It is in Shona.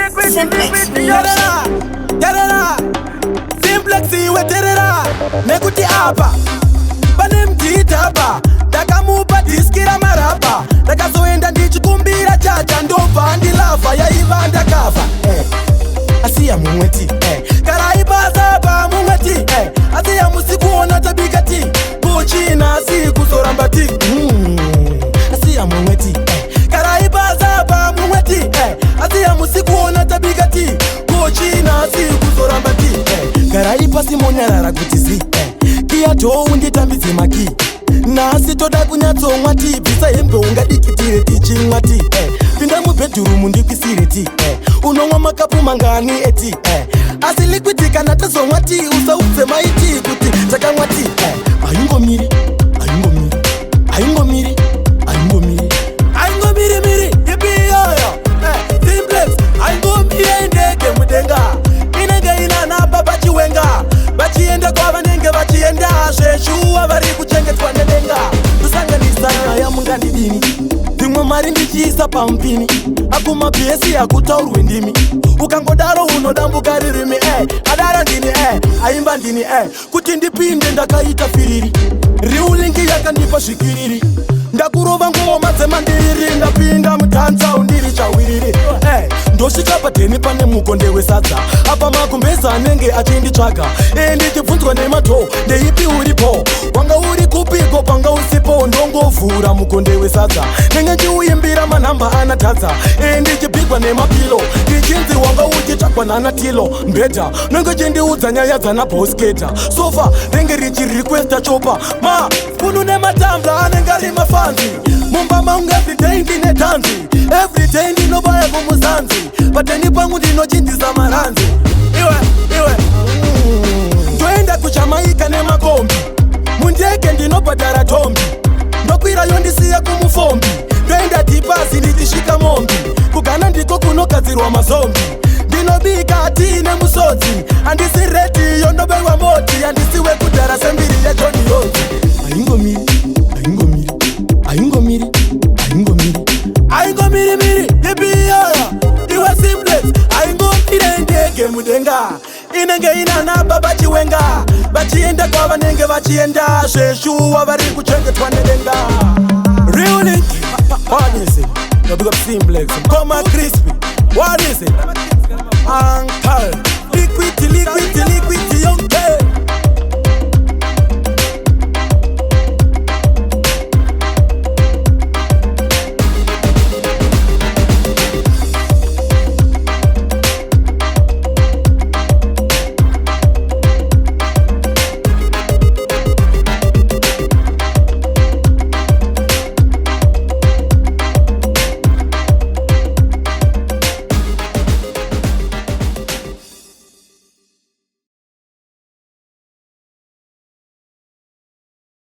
Simplex Music. Terera, terera, Simplex iwe terera, nekuti apa pane mdhidhaba. Ndakamupa diski ramarabha, ndakazoenda ndichikumbira chacha, ndobva ndilavha yaiva ndakavha Asiya mumwe ti garai pasapa mumwe ti asiya musi kuona tabika ti kuchina asi kuzoramba ti Asiya mumwe ti garai pasapa mumwe ti asiya musi kuona tabika ti kuchina asi kuzoramba ti garai pasi monyarara kuti zi kiya dhoo unditambidze maki. Nhasi toda kunyatsomwa ti, bvisa hembe ungadikitire tichimwa ti pinda mubhedhurumu ndikwisire ti unomwa makapu mangani eti asi liquid kana tazomwa ti usaudze maiti kuti takamwa ti haingomiri, haingomiri, haingomiri, haingomiri, haingomirimiri ipi iyoyo Simplex, haingomire ndege mudenga inenge inana baba Chiwenga vachienda kwavanenge vachienda. Zveshuwa vari kuchengetwa nedenga. Kusanganisa nyaya mungandidini, dzimwe mari ndichiisa pamupini akumabhesi hakutaurwe ndimi. Ukangodaro unodambuka ririmi adara ndini aimba ndini kuti ndipinde ndakaita firiri. Riulingi yakandipa zvikiriri, ndakurova ngoma dzemandiriri, ndapinda mudanza undiri chawiriri ndosvika padheni pane mukonde wesadza apa magumbeza anenge achinditsvaga ndichibvunzwa nemato ndeipi uripo, wanga uri kupiko panga usipo. Ndongovhura mukonde wesadza, ndenge ndiuimbira manhamba anatadza ndichibhigwa nemapilo, ndichinzi wanga uchitsvagwa nanatilo mbedha. Nenge chindiudza nyaya dzana bosketa, sofa renge richirequesta chopa, mapunu nematambla anenge ari mafanzi mumba mangu. Everyday ndine dhanzi, everyday ndinobaya kumuzanzi, pateni pangu ndinochinjisa maranzi. Iwe iwe ndoenda kuJamaica nemakombi, mundege ndinobhadhara tombi, ndokwira yondisiya kumufombi, ndoenda dhipasi ndichisvika mombi. KuGhana ndiko kunogadzirwa mazombi, ndinobika tiine musodzi. Handisi redhiyo ndobewa moti, handisi wekudhara sembiri yaJohn Yodzi. Haingomiri, haingomiri, haingomiri, haingomiri, haingomirimiri ipi iyoyo iwe Simplex, haingomire ndege mudenga inenge inana baba Chiwenga vachienda kwavanenge vachienda. Zveshuwa vari kuchengetwa nedenga. Real Link, what is it? No, big up Simplex, Koma Crispy, what is it? Uncle, liquid, liquid, liquid.